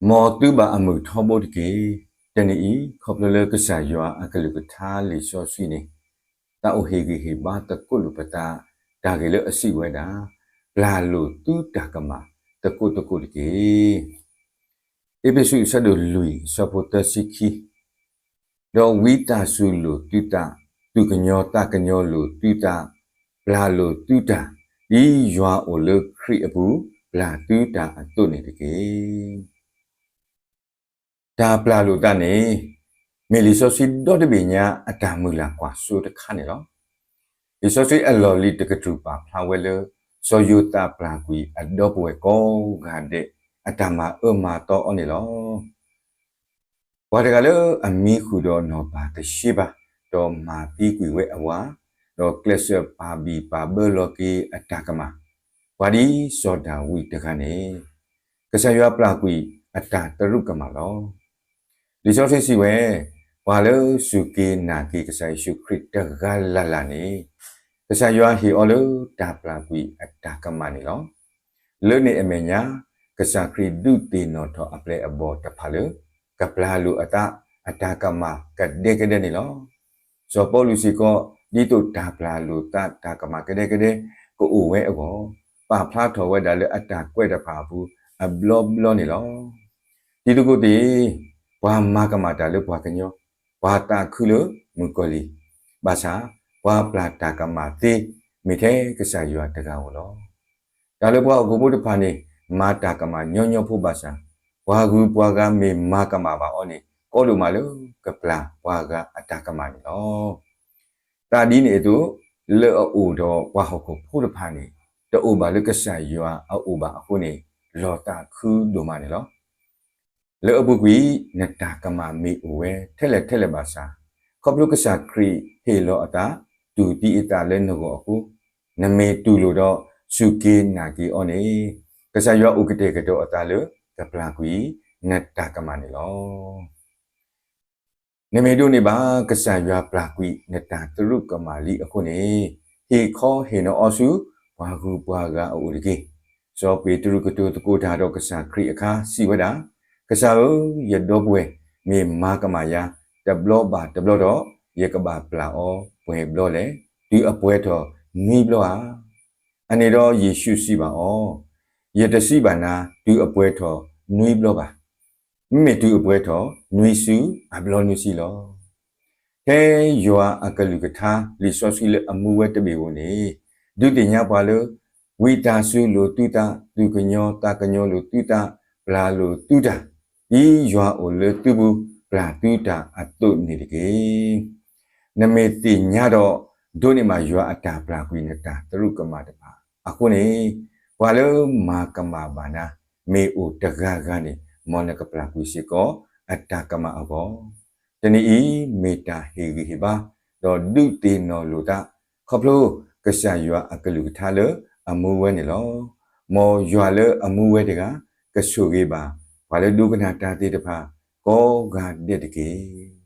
မ်သုဘၣ်အမုာ်ထီဘိတက့ၢ်. တနံၤအံၤ ခီဖျိလၢကစၢ်ယွၤအကလုၢ်ကထါလံာ်စီဆှံန့ၣ် သးအိၣ်ဟ့ၣ်ဂံၢ်ဟ့ၣ်ဘါသကိးလိာ်ပသး တၢ်ဂ့ၢ်လၢအစံးဝဲဒၣ်, ပျၢ်လိာ်သုတၢ်ကမၣ်သကိးသကိးတက့ၢ်. အ့းဖ့းစူး အဆၢဒိၣ်လွံၢ် အဆၢဖိသၢဆံခံ, ဒီးဝံသးစူၤလိာ်သုသး, သူၣ်ကညီၤသးကညီၤလိာ်သုသး, ပျၢ်လိာ်သုတၢ်, ဒ်ယွၤအိၣ်လၢခရံာ်အပူၤ ပျၢ်သုတၢ်အသိးန့ၣ်တက့ၢ်. တၢ်ပျၢ်လိာ်သးန့ၣ် မ့ၢ်လံာ်စီဆှံဒီတဘ့ၣ်ညါအတၢ်မုၢ်လၢ်ကွၢ်စိတခါန့ၣ်လီၤ. လံာ်စီဆှံအလီၢ်လံၤတကတြူၢ်ပာ်ဖျါဝဲလၢ စီၤယိၤသးပျၢ်ကွံာ်အဒီပုၢ်ဝဲၢ်ကိးဂၤဒဲး အတၢ်မၤအၢမၤသီအီၤန့ၣ်လီၤ. ပှၤတဂၤလၢအမံဃုာ်ဒီးနီၢ်ပၢ်တရှ့ဘၤ, ဒီးမၤသံကွံာ်ဝဲအဝၤ, ဒီးကျဲးစၢးပာ်ဘံၣ်ပာ်ဘၢလီၤက့ၤအတၢ်ကမၣ်, ပှၤဒ်စီၤဒၤဝံးတဂၤန့ၣ် ကစၢ်ယွၤပျၢ်ကွံာ်အတၢ်သရူးကမၣ်လီၤ. လံာ်စီဆှံစံးဝဲ, ပှၤလၢစူၢ်က့ၤနာ်က့ၤကစၢ်ယ့ၣ်ၡူးခရံာ်တဂၤလၢ်လၢ်န့ၣ် ကစၢ်ယွၤဟ့ၣ်အီၤလၢတၢ်ပျၢ်ကွံာ်အတၢ်ကမၣ်န့ၣ်လီၤ. လၢန့ၣ်အမဲာ်ညါ ကစၢ်ခရံာ်ဒုးသ့ၣ်နီၣ်ထီၣ်အပျဲၢ်အဘီၣ်တဖၣ်လၢ ကပျၢ်လိာ်အသးအတၢ်ကမၣ်ကဒဲကဒဲန့ၣ်လီၤ. စီၤပီလူးစ့ၢ်ကီး ဒ်သိးတၢ်ပျၢ်လိာ်သးတၢ်ကမၣ်ကဒဲကဒဲ ကအိၣ်ဝဲအဂီၢ်, ပာ်ဖျါထီၣ်ဝဲဒၣ်လၢအတၢ်ကွဲးတဖၣ်အပူၤအဘျီဘျီန့ၣ်လီၤ. တံၤသကိးသ့ၣ်, ပှၤမၤကမၣ်တၢ်လၢပှၤကညီ, ပှၤသးခုလၢမုၣ်ကီၤလံၢ်, ဘၣ်ဆၣ် ပှၤပျၢ်တၢ်ကမၣ်သ့ မ့ၢ်ထဲကစၢ်ယွၤတဂၤဧိၤလီၤ. တၢ်လၢပှၤဟီၣ်ခိၣ်ဖိတဖၣ်န့ၣ် မၤတၢ်ကမၣ်ညီညီဖိဘၣ်ဆၣ်, ပှၤဂုၤပှၤဂၤမ့ၢ်မၤကမၣ်ဘၣ်အီၤန့ၣ် ကီဒိၣ်မးလၢကပျၢ်ပှၤဂၤအတၢ်ကမၣ်န့ၣ်လီၤ. သးဒ်န့ၣ်အသိး, လၢအအိၣ်ဒီးပှၤဟီၣ်ခိၣ်ဖိတဖၣ်န့ၣ် တအိၣ်ဘၣ်လၢကစၢ်ယွၤအအိၣ်ဘၣ်အဃိန့ၣ် လီၤသးခုဒိၣ်မးန့ၣ်လီၤ. လၢအပူၤကွံာ် နတၢ်ကမၣ်မ့ၢ်အိၣ်ဝဲထဲလဲၣ်ထဲလဲၣ်ဘၣ်ဆၣ်, ခီဖျိကစၢ်ခရံာ်ဟ့ၣ်လီၤအသး တူၢ်သံအသးလၢနဂီၢ်အဃိ, နမ့ၢ်တူၢ်လိာ်ဒီးစူၢ်က့ၤနာ်က့ၤအီၤန့ၣ်, ကစၢ်ယွၤအိၣ်ကတဲာ်ကတီၤအသးလၢ ကပျၢ်ကွံာ်နတၢ်ကမၣ်န့ၣ်လီၤ. နမ့ၢ်ဒိးန့ၢ်ဘၣ် ကစၢ်ယွၤပျၢ်ကွံာ်နတၢ်သရူးကမၣ်လံအဃိန့ၣ်, ဟ့ၣ်ခီဟ့ၣ်နီၤအီၤဆူ ပှၤဂုၤပှၤဂၤအအိၣ်တက့ၢ်. စီၤပ့းတရူးကတိၤသကိးတၢ်ဒီးကစၢ်ခရံာ်အခါ စံးဝဲဒၣ်, ကစၢ်ဧၢ, ယဒီပုၢ်ဝဲၢ်မ့ၢ်မၤကမၣ်ယၤ တဘျီဘၣ်တဘျီဒီး, ယကဘၣ်ပျၢ်အီၤပှဲၤဘျီလဲၣ်. တုၤအပှဲၤထီၣ်နွံဘျီဧါ. အန့ၣ်ဒီးယ့ၣ်ၡူးစံးဘၣ်အီၤ, ယတစံးဘၣ်နၤ တုၤအပှဲၤထီၣ်နွံဘျီဘၣ်. မ့မ့ၢ်တုၤအပှဲၤထီၣ်နွံစုအဘျီနွံဆံလီၤ. ထဲယွၤအကလုၢ်ကထါ လံာ်စီဆှံလၢအမူဝဲတဘ့ၣ်ဧိၤန့ၣ်, ဒုးသ့ၣ်ညါပှၤလၢ ဝံသးစူၤလိာ်သုသး, သူၣ်ကညီၤသးကညီၤလိာ်သုသး, ပျၢ်လိာ်သုတၢ်, ဒ်ယွၤအိၣ်လၢသုပူၤ ပျၢ်သုတၢ်အသိးန့ၣ်တက့ၢ်. နမ့ၢ်သ့ၣ်ညါဒီး ဒိးန့ၢ်ဘၣ်ယွၤအတၢ်ပျၢ်ကွံာ်နတၢ်သရူးကမၣ်တဖၣ်အဃိန့ၣ်, ပှၤလၢမၤကမၣ်ဘၣ်နၤ မ့ၢ်အိၣ်တဂၤဂၤန့ၣ် မ်နကပျၢ်ကွံာ်စ့ၢ်ကီးအတၢ်ကမၣ်အဂီၢ်. တနံၤအံၤ မ့ၢ်တၢ်ဟ့ၣ်ဂံၢ်ဟ့ၣ်ဘါ ဒီးဒုးသ့ၣ်နီၣ်လိာ်သး ခီဖျိကစၢ်ယွၤအကလုၢ်ကထါလၢအမူဝဲန့ၣ်လီၤ. မ်ယွၤလၢအမူဝဲတဂၤ ကဆိၣ်ဂ့ၤဘၣ် ပှၤလၢဒိကနၣ်တၢ်သ့ၣ်တဖၣ် ကိးဂၤဒဲးတက့ၢ်.